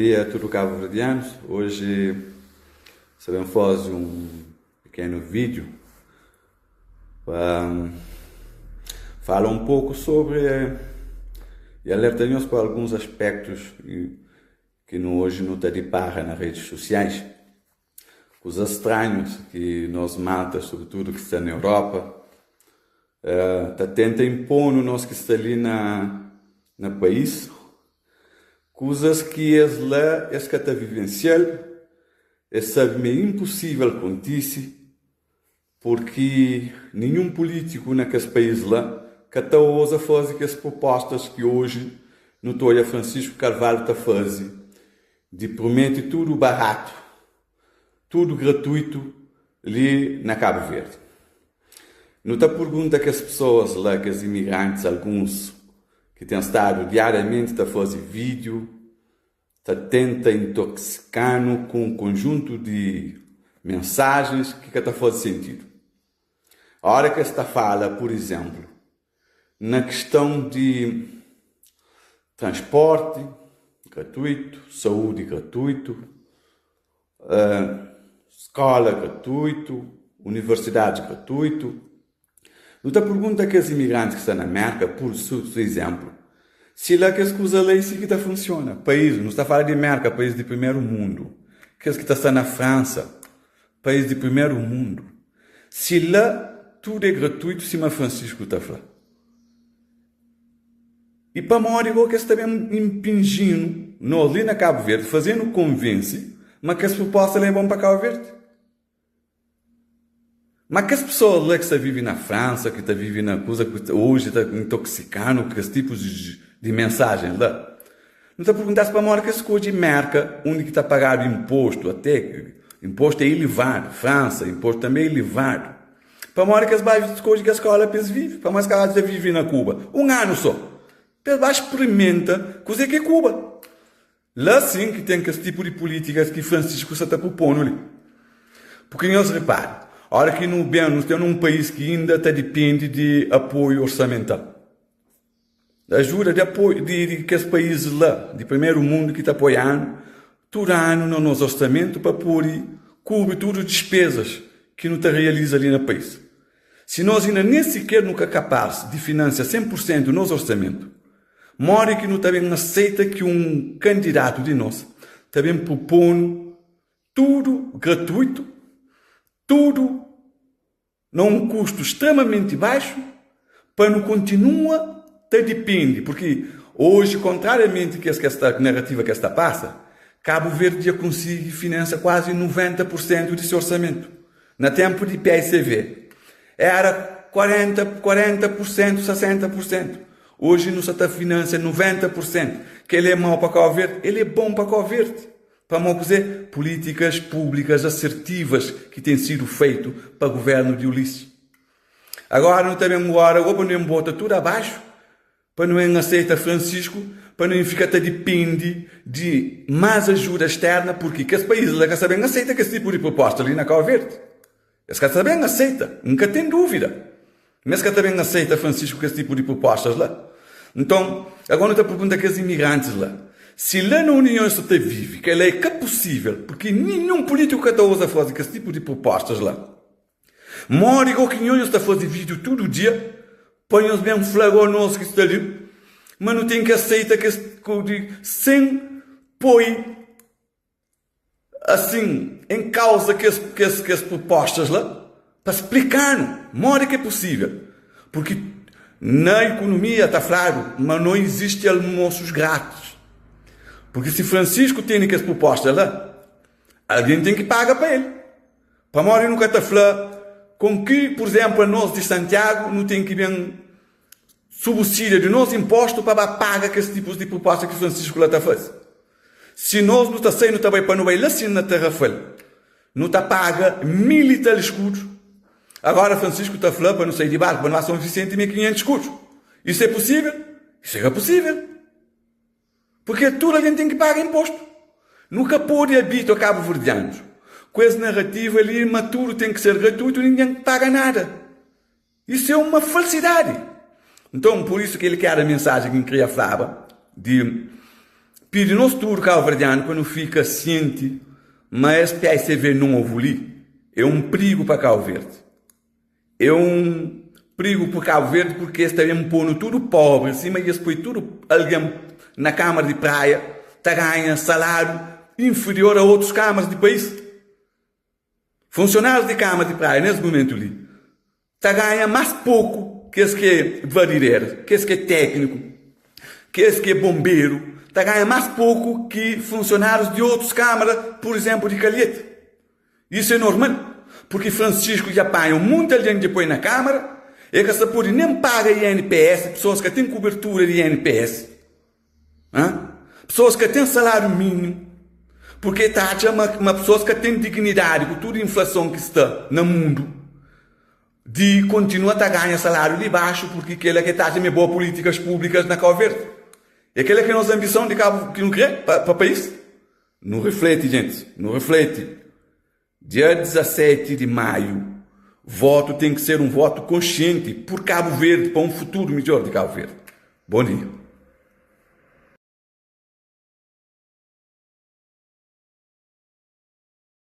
dia a tudu kabu-verdianus. Oji sta ben fazi un pikenu vídiu pa fala un poku sobri i alerta nhos pa alguns aspektus ki nu oji nu ta dipara na redis sosiais. Kuzas stranhus ki nos malta, sobretudu ki sta na Europa, ta tenta inponu nos ki sta li na na país, kuzas ki es la es ka ta vivensial, es sabe ma é inposível kontise, purki ninhun pulítiku na kes país la ka ta oza faze kes prupostas ki oji nu ta odja Francisco Carvalho ta faze di promete tudu baratu, tudu gratuitu li na Kabu Verdi. Nu ta purgunta kes pesoas la, kes imigrantis, alguns ki ten stadu diariamenti ta faze vídiu, ta tenta intoksika-nu ku un konjuntu di mensajens ki ka ta faze sentidu. Óra ki es ta fala, pur izénplu, Na kiston di transporti gratuitu, saúdi gratuitu, skola gratuitu, universidadis gratuitu, nu ta pergunta kes imigrantis ki sta na Merka, pur izenplu, si la kes kuza la i si ki ta funsiona. País, nu sta fala di Merka, país di primeru mundu, kes ki ta sta na Fransa, país di primeru mundu, Si la tudu é gratuitu sima Francisco ta fla. I pamodi go kes ta ben inpinjinu nos li na Cabo Verde, fazenu konvense ma kes proposta la é bon pa Cabo Verde? Ma kes pessoas la ki sta vive na França, ki ta vive na kuza ki oji ta intoxikanu ku kes tipus di mensajen la, nu ta pergunta-s pamodi kes skodje Merka undi ki ta pagadu inpostu ate inpostu é ilivadu, Fransa inpostu tanbe é ilivadu. Pamodi kes bai skodje kes skola pa es vive? Pamodi es ka ta vive na Kuba un anu so pa es bai sprimenta kuze ki é Kuba. La sin ki ten kes tipu di pulítikas ki Francisco sa ta pruponu li. Purki nhos ripara, ora ki nu ben nu ten un país ki inda ta dipende di apoiu orsamental. Ajuda di apoiu di di kes paízis la di primeru mundu ki ta apoia-nu tudu anu na nos orsamentu pa pode kubri tudu dispezas ki nu ta realiza li na país. Si nos inda nen siker nu ka kapaz di finansia 100 pur sentu nos orsamentu, modi ki nu ta ben aseita ki un kandidatu di nos ta ben pruponu tudu gratuitu, tudu na un kustu stremamenti baxu pa nu kontinua ta dipende, purki oji kontrariamenti kes ki sta narativa ki es ta pasa, Kabu Verdi dja konsigi finansia kuazi 90 pur sentu di se orsamentu. Na tenpu di PICV era 40 40 pur sentu, 60 pur sentu. Oji nu sa ta finansia 90 pur sentu. Kel é mau pa Kabu Verdi? El é bon pa Kabu Verdi. Pamó kuzê? Pulítikas públikas asertivas ki ten sidu feitu pa guvernu di Ulisses. Agora nu ta ben gora go pa nu en bota tudu abaxu, pa nu en aseita Francisco, pa nu en fika ta dipende di más ajuda externa, purki kes país la ka sa ben aseita kes tipu di proposta li na Kau Verdi. Es ka ta ben aseita, N ka ten dúvida ma es ka ta ben aseita Francisco kes tipu di propostas la. Nton, agora nu ta pergunta kes imigrantis la, si la na Union es sa ta vive, kel-la é ka pusível, purki ninhun pulítiku ka ta oza faze kes tipu di propostas la. Modi go ki nhos ta faze vídiu tudu dia pa nhos ben fla go nos ki sta li ma nu ten ki aseita kes sen poi Asin, en kauza kes kes kes prupostas la, pa splika-nu modi ki é pusível, purki na ikunomia ta fladu ma no izisti almosus grátis. Purki si Francisco tene kes pruposta la, algen ten ki paga pa el. Pamodi nu ka ta fla kon ki, pur izénplu, anos di Santiagu nu ten ki ben subsídia di nos inpostu pa ba paga kes tipus di pruposta ki Francisco la ta faze. Si nos nu ta sai nu ta bai pa nu bai la sin na Tarrafal nu ta paga mil i tal escudos. Agora Francisco ta fla pa nu sai di barku pa nu ba São Vicente 1500 escudos. Isso é possível? Isso é ka possível. Porque tudo alguém tem que paga imposto. Nu ka pode habitua cabo-verdianos ku es narrativa li ma tudo tem que ser gratuito ninguém paga nada. Isso é uma falsidade. Nton, pur isu kel ki era mensajen ki N kria flaba di. Pidi nos tudu kabuverdianu pa nu fika sienti ma es PICV novu li é un prigu pa Kabu Verdi. É un prigu pa Kabu Verdi purki es ta ben pô-nu tudu pobri sima dja es poi tudu algen na Kamara di Praia ta ganha saláriu inferior a otus kamaras di país. Funsionárius di Kamara di Praia nes mumentu li ta ganha más poku kes ki é varireru, kes ki é tékniku, kes ki é bonberu, ta ganha más poku ki funsionárius di otus Kamara, pur izénplu di Kalieti. Isu é normal, purki Francisco dja panha un monti algen dja poi na Kamara, e ka sta pode nen paga INPS, pesoas ka ten kubertura di INPS. Pesoas ka ten saláriu mínimu, purke ta atxa ma ma pesoas ka ten dignidadi ku tudu inflason ki sta na mundu di kontinua ta ganha saláriu li baxu, purki kela ke ta atxa ma é boa polítikas públikas na Kau Verdi. É kela ki é nos anbison di Kabu ki nu kre pa pa país? Nu rifleti gentis, nu rifleti. Dia 17 di maiu, votu ten ki ser un votu konsienti pur Kabu Verdi pa un futuru midjor di Kabu Verdi. Bon dia.